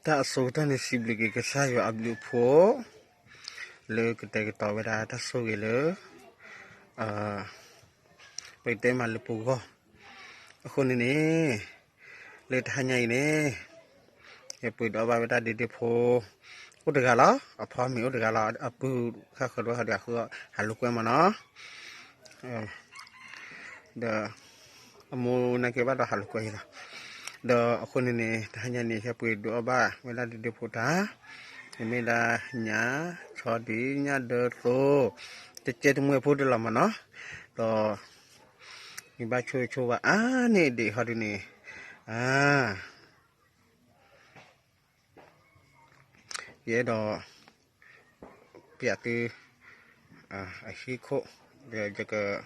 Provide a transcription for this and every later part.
တၢ်အဆိကတၢၢ်န့ၣ် စံးဘျုးက့ၤကစၢ်ယွၤအဘျုးအဖှိၣ် လၢကတဲာ်ကတီၤဝဲဒၣ်တၢ်ဆိၣ်ဂ့ၤလၢ ပကတဲမးလၢပဂီၢ်. အဃိန့ၣ်န့ၣ် လၢတဟါညါအံၤန့ၣ် ယပှ့ၤဒီးဘၣ်ဝဲဒၣ်ဒ့ဒ့ဖိ အိၣ်တဂၤလီၤ, အဖီမ့ၢ်အိၣ်တဂၤလီၤ, အပုၢ်ဃၣ်ဃၢၤဒီးဟးလိာ်ကွဲမးနီၤ. ဒီး အမိၢ်နာ်က့ဘၣ်ဒီးဟးလိာ်ကွဲအံၤလီၤ. ဒီးအဃိန့ၣ်န့ၣ် တဟါညါန့ၣ် ဟဲပှ့ၤဒိးအီၣ်ဘၣ်ဝဲဒၣ်ဒ့ဒ့ဖိတၢ်, မ့မ့ၢ်ဒၣ်ညၣ်ဆီဒံၣ်ညၣ်ဒၢသိ တကဲတမှဲဖိတလီၤမးနီၤ. ဒီး မ့ၢ်ဘၣ်ဆိၣ်ဂ့ၤဆိၣ်ဝါအါန့ၢ်ဒံးဟီဒုန့ၣ် အါ ယအဲၣ်ဒိး ပျးသု အဟံၣ်ခိၣ်, ဒီးယက ဒုး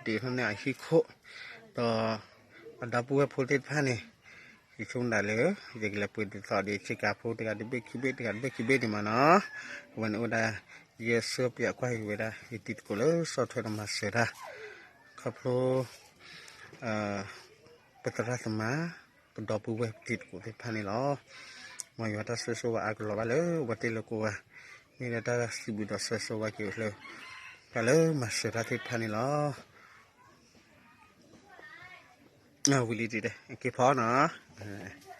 ထီၣ်န့ၢ်အဟံၣ်ခိၣ်, ဒီး အဒီပုၢ်ဝဲၢ်ဖိသ့ၣ်တဖၣ်န့ၣ် ယဆိကမိၣ်ဒၣ်လၢ ယကလဲၤပှ့ၤဒ်သိးဒီးဆ့ကၤဖိတဂၤတဘ့ၣ်ခံဘ့ၣ် တဂၤတဘ့ၣ်ခံဘ့ၣ်န့ၣ်မးနီၤ. အဝဲန့ၣ်အိၣ်ဒၣ် ယဆှၢပျးကွၢ်က့ၤဝဲဒၣ် ယတံၤသကိးလၢဆီၣ်ထွဲဒီးမၤစၢၤတၢ် ခီဖျိ ပသရၣ်သမါ ပဒီပုၢ်ဝဲၢ်ပတံၤသကိးသ့ၣ်တဖၣ်န့ၣ်လီၤ. မ်ယွၤတၢ်ဆိၣ်ဂ့ၤဆိၣ်ဝါအါကလီၤဘၣ်လၢအဝဲသ့ၣ်လၢကိးဂၤ, မ့ၢ်ဒၣ်တၢ်စံးဘျုးဒီးဆိၣ်ဂ့ၤဆိၣ်ဝါက့ၤလၢ တၢ်လၢမၤစၢၤတၢ်သ့ၣ်တဖၣ်န့ၣ်လီၤ. ဝံၤလံတံၢ် က့ၤဖီနီၤ.